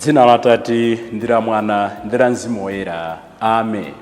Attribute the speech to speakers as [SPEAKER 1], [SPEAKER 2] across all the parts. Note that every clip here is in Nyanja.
[SPEAKER 1] Dzina la Tate ndi la Mwana ndi la Mzimu Woyera. Amen.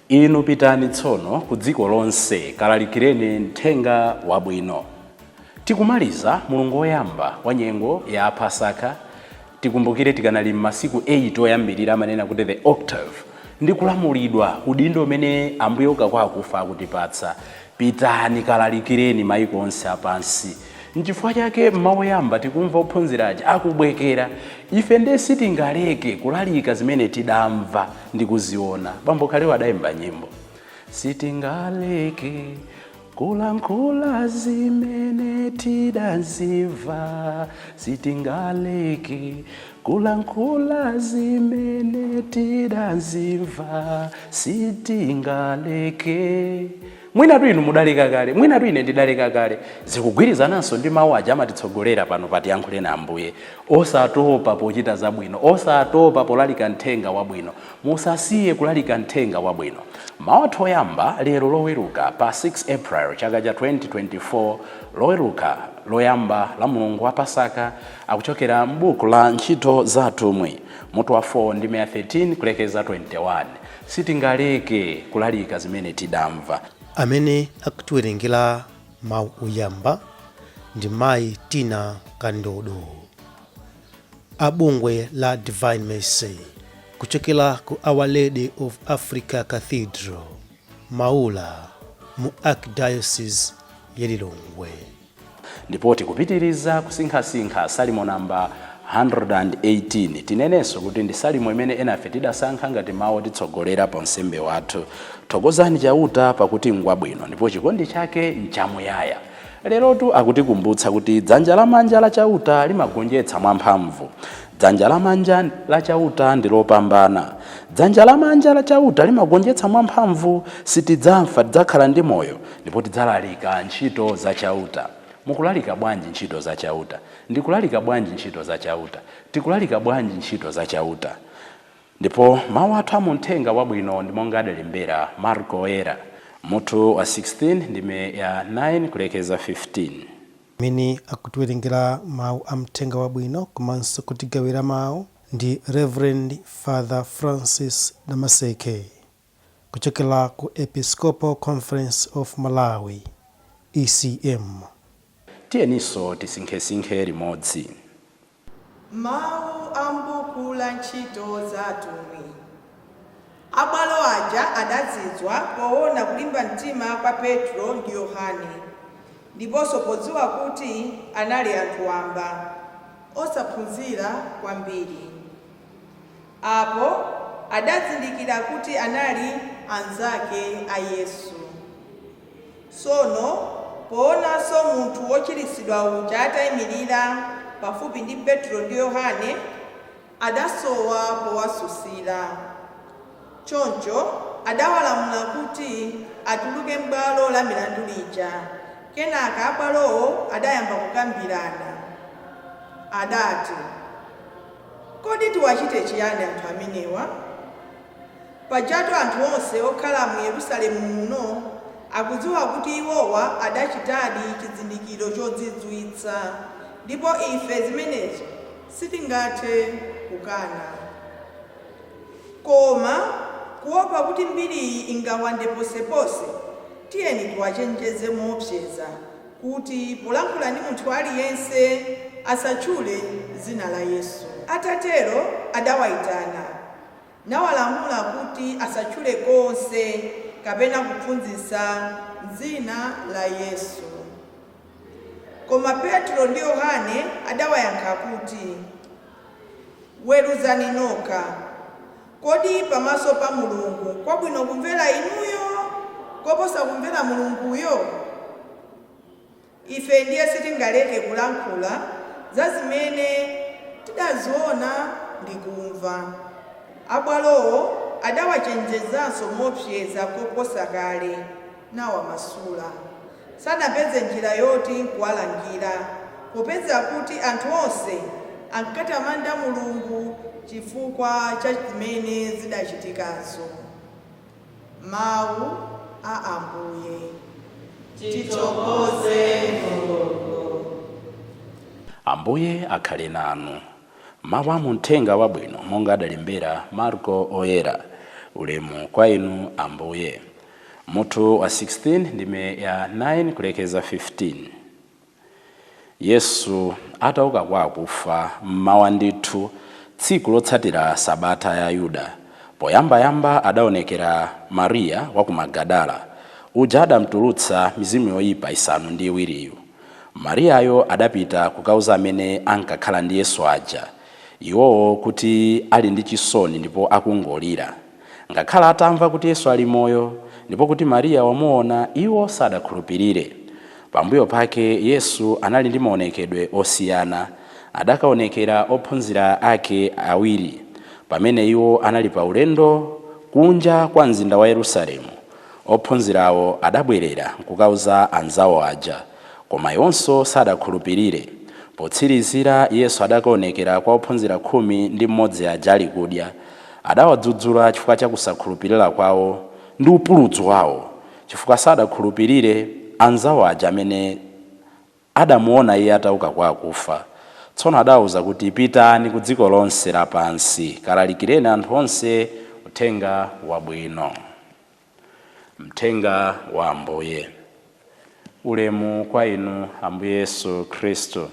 [SPEAKER 1] Inu pitani tsono ku dziko lonse, kalalikireni mthenga wabwino. Tikumaliza mulungu woyamba wa nyengo ya Pasaka. Tikumbukire tikanali m'masiku 8 oyambirira, amanena kuti the octave, ndi kulamulidwa udindo umene Ambuye uka kwa akufa akutipatsa: pitani kalalikireni maiko onse apansi. Nchifukwa chake mmawu oyamba tikumva ophunzira aja akubwekera: ife nde sitingaleke kulalika zimene tidamva ndi kuziona. Bambo Khalewa adayimba nyimbo, "Sitingaleke kulankhula zimene tidazimva, sitingaleke kulankhula zimene tidazimva, sitingaleke." Mwinatu inu mudaleka kale, mwinatu ine ndidaleka kale. Zikugwirizananso ndi mawu aja amatitsogolera pano patiyankhule na Ambuye: osatopa pochita zabwino, osatopa polalika mthenga wabwino, musasiye kulalika mthenga wabwino. Mawu athu oyamba lero, Loweruka pa 6 April chaka cha 2024, Loweruka loyamba la mulungu wa Pasaka, akuchokera m'buku la Ntchito za Atumwi, mutu wa 4 ndi 13 kulekeza 21. Sitingaleke kulalika zimene tidamva.
[SPEAKER 2] Amene akutiwerengera mawu oyamba ndi Mayi Tina Kandodo a bungwe la Divine Mercy kuchokera ku Our Lady of Africa Cathedral, Maula, mu Archdiocese ya Lilongwe.
[SPEAKER 1] Ndipo tikupitiriza kusinkhasinkha Salimo namba 118. Tinenenso kuti ndi salimo imene enafe tidasankha ngati mawu otitsogolera pa unsembe wathu: thokozani Chauta, pakuti ngwabwino, ndipo chikondi chake nchamuyaya. Lerotu akutikumbutsa kuti dzanja lamanja la Chauta limagonjetsa mwamphamvu, dzanja lamanja la Chauta ndi lopambana, dzanja lamanja la Chauta limagonjetsa mwamphamvu. Sitidzafa, tidzakhala ndi moyo ndipo tidzalalika ntchito za Chauta. Mukulalika bwanji ntchito za Chauta? Ndikulalika bwanji ntchito za Chauta? Tikulalika bwanji ntchito za Chauta? Ndipo mawu athu amuthenga wabwino ndi monga adalembera Marko Oyera, mutu wa 16, ndime ya 9 kulekeza 15.
[SPEAKER 2] Amene akutiwerengera mawu a mthenga wabwino komanso kutigawira mawu ndi Reverend Father Francis Damaseke kuchokera ku Episcopal Conference of Malawi, ECM.
[SPEAKER 1] Tiyeninso tisinkhesinkhe limodzi.
[SPEAKER 3] Mawu a m'buku la Ntchito za Atumwi. Abwalo aja adazizwa poona kulimba mtima kwa Petro ndi Yohane, ndiponso podziwa kuti anali anthu wamba, osaphunzira kwambiri. Apo adazindikira kuti anali anzake a Yesu. Tsono poonanso munthu wochiritsidwa uja atayimirira pafupi ndi Petro ndi Yohane, adasowa powasusira. Choncho adawalamula kuti atuluke m'bwalo la milandu lija. Kenaka abwalowo adayamba kukambirana. Adati, "Kodi tiwachite chiyani anthu amenewa? Pajatu anthu onse okhala mu Yerusalemu muno akudziwa kuti iwowa adachitadi chizindikiro chozizwitsa, ndipo ife zimenezo sitingathe kukana. Koma kuopa kuti mbiriyi ingawande posepose, tiyeni tiwachenjeze moopseza kuti polankhula ndi munthu aliyense asatchule dzina la Yesu." Atatero adawayitana nawalamula kuti asatchule konse kapena kuphunzitsa dzina la Yesu. Koma Petro ndi Yohane adawayankha kuti, "Weruzani nokha. Kodi pamaso pa Mulungu kwabwino kumvera inuyo koposa kumvera Mulunguyo? Ife ndiye sitingaleke kulankhula za zimene tidaziona ndi kumva." Abwalowo adawachenjezanso moopseza koposa kale, nawamasula. Sanapeze njira yoti nkuwalangira, popeza kuti anthu onse ankatamanda Mulungu chifukwa cha zimene zidachitikazo. Mawu a Ambuye.
[SPEAKER 4] Tithokoze Mulungu.
[SPEAKER 1] Ambuye akhale nanu. Mawu a muthenga wabwino monga adalembera Marko Oyera. Ulemu kwa inu, Ambuye. Mutu wa 16, ndime ya 9 kulekeza 15. Yesu atauka kwa akufa mmawa ndithu tsiku lotsatira sabata ya Yuda, poyambayamba adaonekera Mariya wa ku Magadala, uja adamtulutsa mizimu yoyipa isanu ndi iwiriyu. Mariyayo adapita kukauza amene ankakhala ndi Yesu aja, iwowo kuti ali ndi chisoni ndipo akungolira. Ngakhale atamva kuti Yesu ali moyo ndipo kuti Mariya wamuona, iwo sadakhulupirire. Pambuyo pake Yesu anali ndi maonekedwe osiyana, adakaonekera ophunzira ake awiri pamene iwo anali pa ulendo kunja kwa mzinda wa Yerusalemu. Ophunzirawo adabwerera nkukauza anzawo aja, koma iwonso sadakhulupirire. Potsirizira Yesu adakaonekera kwa ophunzira 11 aja ali kudya. Adawadzudzula chifukwa cha kusakhulupirira kwawo ndi upuludzu wawo, chifukwa sadakhulupirire anzawo aja amene adamuona iye atauka kwa akufa. Tsono adawuza kuti, "Pitani ku dziko lonse lapansi, kalalikireni anthu onse uthenga wabwino." Mthenga wa Ambuye. Ulemu kwa inu, Ambuye Yesu Khristu.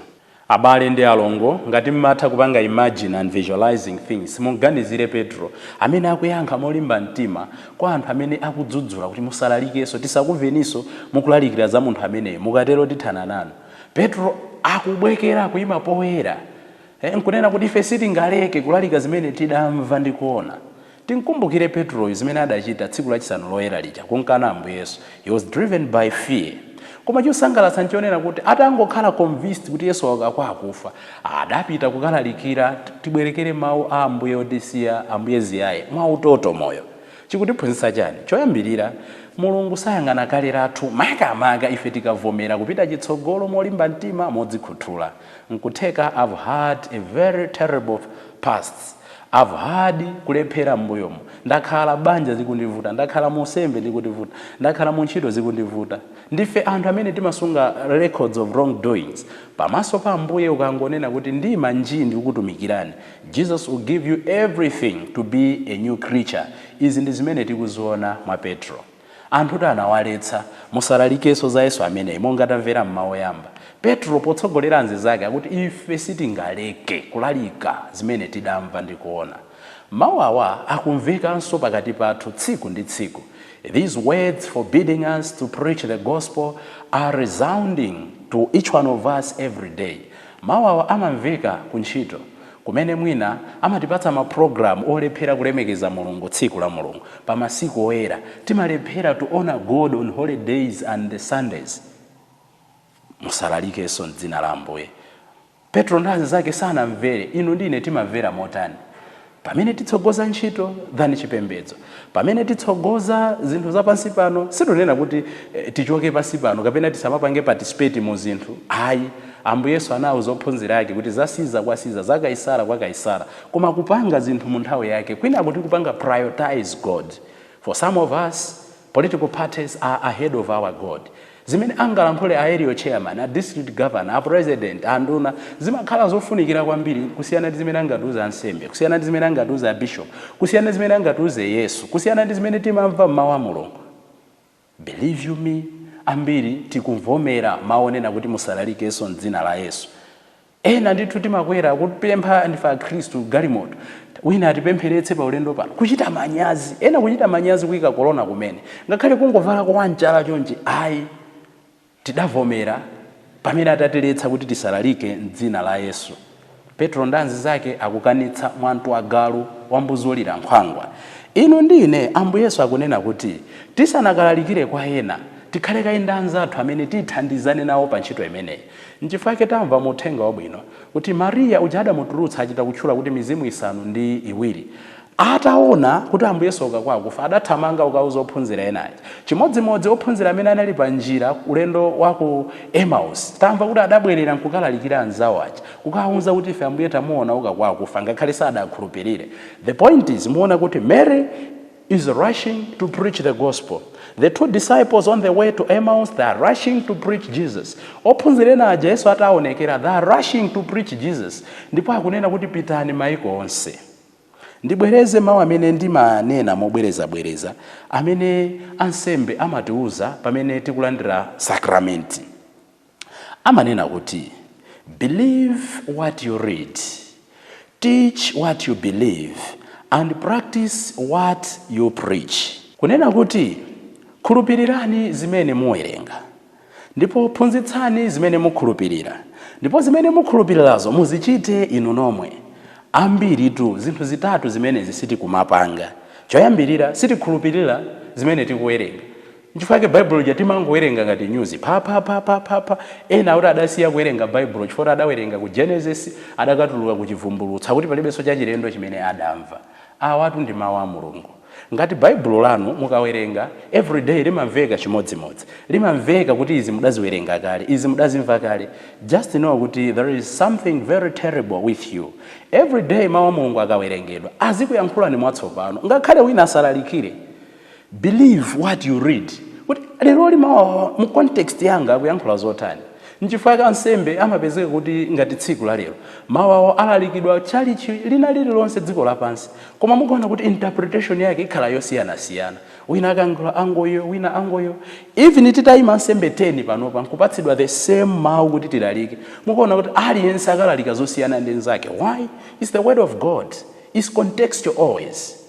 [SPEAKER 1] Abale ndi alongo, ngati mmatha kupanga imagine and visualizing things, muganizire Petro amene akuyankha molimba mtima kwa anthu amene akudzudzula kuti, "Musalalikenso, tisakumveninso mukulalikira za munthu ameneyo, mukatero tithana nanu." Petro akubwekera kuyima poyera, nkunena kuti, "Ife sitingaleke kulalika zimene tidamva ndi kuona." Tinkumbukire Petroyo zimene adachita tsiku lachisanu loyera lija, kunkana Ambuye Yesu. He was driven by fear. Koma chosangalatsa nchonena kuti atangokhala convinced kuti Yesu wauka kwa akufa, adapita kukalalikira. Tibwerekere mawu a Ambuye otisiya, Ambuye Ziyaye, mwautoto moyo. Chikutiphunzitsa chani? Choyambirira, Mulungu sayang'ana kale lathu, makamaka ife tikavomera kupita chitsogolo molimba mtima, modzikhuthula. Nkutheka I've had a very terrible past, I've had kulephera m'mbuyomo, ndakhala banja zikundivuta, ndakhala musembe ndikundivuta, ndakhala mu ntchito zikundivuta. Ndife anthu amene timasunga records of wrongdoings. Pamaso pa Ambuye, ukangonena kuti, "Ndima nji ndikukutumikirani," Jesus will give you everything to be a new creature. Izi ndi zimene tikuziona mwa Petro. Anthu anawaletsa, "Musalalikenso za Yesu ameneyi," monga tamvera mmawu oyamba. Petro potsogolera anzake akuti, "Ife sitingaleke kulalika zimene tidamva ndi kuona." Mawu awa akumvekanso pakati pathu tsiku ndi tsiku. These words forbidding us to preach the gospel are resounding to each one of us every day. Mawu awa amamveka ku ntchito kumene mwina amatipatsa mapulogalamu olephera kulemekeza Mulungu tsiku la Mulungu. Pa masiku oyera timalephera to honor God on holidays and the Sundays. "Musalalikenso mdzina la Ambuye." Petro ndi anzake sanamvere. Inu ndine timamvera motani pamene titsogoza ntchito than chipembedzo, pamene titsogoza zinthu za pansi pano? Situnena kuti tichoke pansi pano kapena tisamapange participate mu zinthu, ayi. Ambuye Yesu anawuza ophunzira ake kuti za Siza kwa Siza, za Kaisara kwa Kaisara, koma kupanga zinthu mu nthawi yake, kwina kuti kupanga prioritize God. For some of us, political parties are ahead of our God. Zimene angalankhule a area chairman, a district governor, a president, a nduna, zimakhala zofunikira kwambiri kusiyana ndi zimene angatiuze ansembe, kusiyana ndi zimene angatiuze a bishop, kusiyana ndi zimene angatiuze Yesu, kusiyana ndi zimene timamva mmawu a Mulungu. Believe you me, ambiri tikumvomera mawu onena kuti, "Musalalikenso mdzina la Yesu." Ena ndithu timakwera kupempha, ndife Akhristu, galimoto, wina atipempheretse pa ulendo pano. Kuchita manyazi, ena kuchita manyazi kuyika korona kumene, ngakhale kungovala kwanchala chonchi, ayi. Tidavomera pamene atatiletsa kuti tisalalike mdzina la Yesu. Petro ndi anzake akukanitsa mwantu agalu wambuzolira nkhwangwa. Inu ndine, Ambuye Yesu akunena kuti tisanakalalikire kwa ena, tikhale kayi ndi anzathu amene tithandizane nawo pa ntchito imeneyi. Nchifukwa chake tamva mu uthenga wabwino kuti Mariya uja adamutulutsa, achita kutchula kuti mizimu isanu ndi iwiri, ataona kuti Ambuye Yesu auka kwa akufa, adathamanga ukauza ophunzira ena aja. Chimodzimodzi ophunzira amene anali pa njira ulendo wa ku Emmaus, tamva kuti adabwerera nkukalalikira anzawo aja, kukawuza kuti, "Ife Ambuye tamuona auka kwa akufa," ngakhale sadakhulupirire. The point is, muona kuti Mary is rushing to preach the gospel. The two disciples on the way to Emmaus, they are rushing to preach Jesus. Ophunzira ena aja Yesu ataonekera, they are rushing to preach Jesus. Ndipo akunena kuti, "Pitani maiko onse." Ndibwereze mawu amene ndimanena mobwerezabwereza, amene ansembe amatiuza pamene tikulandira sakramenti. Amanena kuti, "Believe what you read, teach what you believe and practice what you preach." Kunena kuti khulupirirani zimene muwerenga, ndipo phunzitsani zimene mukhulupirira, ndipo zimene mukhulupirirazo muzichite inu nomwe. Ambiritu zinthu zitatu zimenezi sitikumapanga. Choyambirira, sitikhulupirira zimene tikuwerenga. Nchifukwa chake Baibulo ja timangowerenga ngati news, pa pa pa pa pa pa. Ena akuti adasiya kuwerenga Baibulo chifukwa adawerenga ku Genesis, adakatuluka ku Chivumbulutso, akuti palibenso chachilendo chimene adamva. Awatu ndi mawu a Mulungu. Ngati Baibulo lanu mukawerenga everyday limamveka chimodzimodzi, limamveka kuti izi mudaziwerenga kale, izi mudazimva kale, just know kuti there is something very terrible with you. Every day mawu a Mulungu akawerengedwa azikuyankhulani mwatsopano, ngakhale wina asalalikire. Believe what you read, kuti leroli mawu mu context yanga akuyankhula zotani? Nchifukwa chake ansembe amapezeka kuti ngati tsiku la lero mawu awo alalikidwa tchalichi lina lililonse dziko lapansi, koma mukuona kuti interpretation yake ikhala yosiyanasiyana. Wina akayankhula angoyo, wina angoyo. Even titayima ansembe 10 panopa nkupatsidwa the same mawu kuti tilalike, mukuona kuti aliyense akalalika zosiyana ndi nzake. Why? It's the word of God, is contextual always.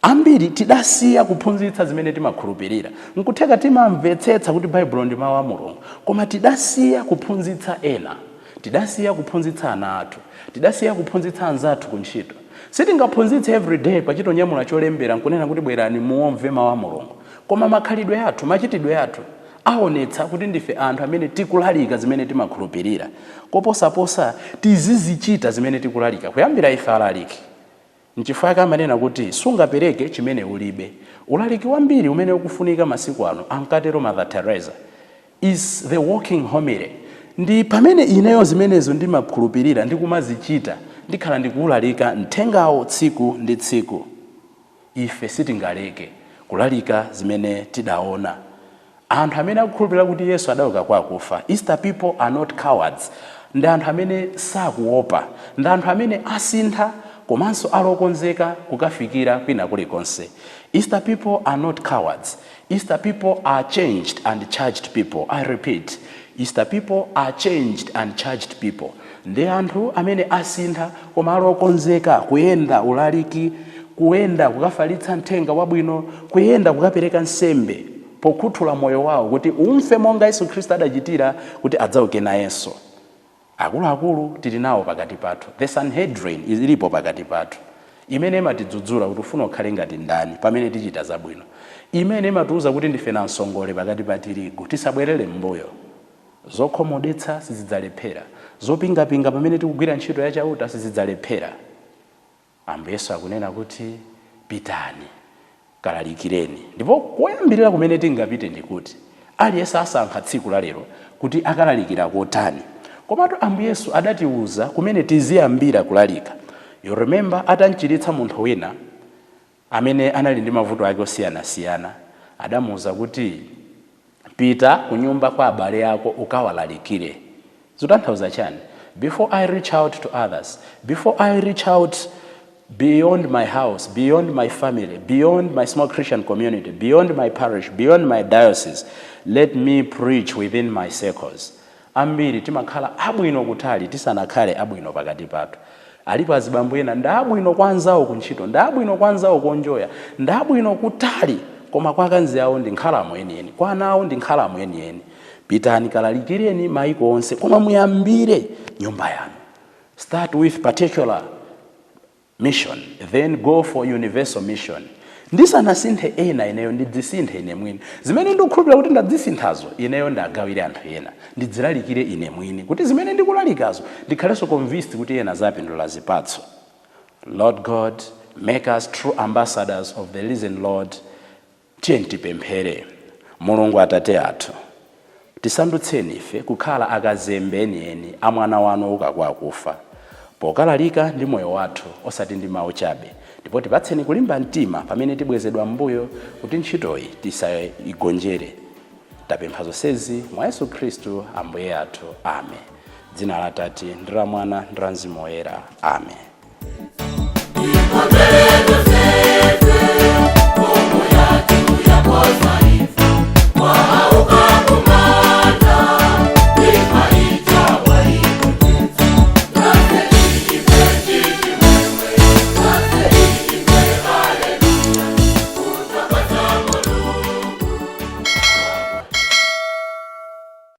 [SPEAKER 1] Ambiri tidasiya kuphunzitsa zimene timakhulupirira. Nkutheka timamvetsetsa kuti Baibulo ndi mawu a Mulungu, koma tidasiya kuphunzitsa ena, tidasiya kuphunzitsa ana athu, tidasiya kuphunzitsa anzathu kuntchito. Sitingaphunzitse everyday pachitonyamula cholembera nkunena kuti, "Bwerani muomve mawu a Mulungu," koma makhalidwe athu, machitidwe athu aonetsa kuti ndife anthu amene tikulalika zimene timakhulupirira. Koposaposa tizizichita zimene tikulalika, kuyambira ife alaliki. Nchifukwa amanena kuti sungapereke chimene ulibe. Ulaliki wambiri umene ukufunika masiku ano, ankatero Mother Teresa, is the walking homily. Ndi pamene ineyo zimenezo ndimakhulupirira ndikumazichita, ndikhala ndikuulalika mthengawo tsiku ndi tsiku. Ife sitingaleke kulalika zimene tidaona. Anthu amene akukhulupirira kuti Yesu adauka kwa akufa, Easter people are not cowards. Ndi anthu amene sakuopa, ndi anthu amene asintha komanso alokonzeka kukafikira kwina kulikonse. Easter people are not cowards. Easter people are changed and charged people. I repeat, Easter people are changed and charged people. Ndi anthu amene asintha koma alokonzeka kuyenda ulaliki, kuyenda kukafalitsa mthenga wabwino, kuyenda kukapereka nsembe pokhuthula moyo wawo kuti umfe monga Yesu Khristu adachitira kuti adzauke nayenso. Akuluakulu tili nawo pakati pathu. The Sanhedrin ilipo pakati pathu, imene imatidzudzula kuti ufuna ukhale ngati ndani pamene tichita zabwino, imene imatiuza kuti ndife namsongole pakati pa tirigu, tisabwerere m'mbuyo. Zokhomodetsa sizidzalephera, zopingapinga pamene tikugwira ntchito yachauta sizidzalephera. Ambuye Yesu akunena kuti, "Pitani kalalikireni." Ndipo koyambirira kumene tingapite ndikuti aliyense asankha tsiku la lero kuti akalalikira kotani. Komatu Ambuye Yesu adatiuza kumene tiziyambira kulalika. You remember, atamchiritsa munthu wina amene anali ndi mavuto ake osiyanasiyana, adamuwuza kuti, "Pita kunyumba kwa abale ako ukawalalikire." Zikutanthauza chani? Before I reach out to others, before I reach out beyond my house, beyond my family, beyond my small Christian community, beyond my parish, beyond my diocese, let me preach within my circles. Ambiri timakhala abwino kutali tisanakhale abwino pakati pathu. Alipo azibambo ena ndi abwino kwa anzawo kuntchito, ndi abwino kwa anzawo konjoya, ndi abwino kutali, koma kwa akazi awo ndi nkhalamo yeniyeni, kwa ana awo ndi nkhalamo yeniyeni. Pitani kalalikireni maiko onse, koma muyambire nyumba yanu. Start with particular mission, then go for universal mission. Ndisanasinthe ena, ineyo ndidzisinthe ine mwini. Zimene ndikukhulupirira kuti ndadzisinthazo, ineyo ndagawire anthu ena, ndidzilalikire ine mwini, kuti zimene ndikulalikazo ndikhalenso convinced kuti ena zapindula zipatso. Lord God, make us true ambassadors of the risen Lord. Tiye tipemphere. Mulungu Atate athu, tisandutseni ife kukhala akazembe enieni a mwana wanu wouka kwa akufa, pokalalika ndi moyo wathu osati ndi mawu chabe. Ndipo tipatseni kulimba mtima pamene tibwezedwa m'mbuyo, kuti ntchitoyi tisayigonjere. Tapempha zonsezi mwa Yesu Khristu Ambuye athu. Amen. Dzina la Tate, ndi la Mwana, ndi la Mzimu Woyera. Amen.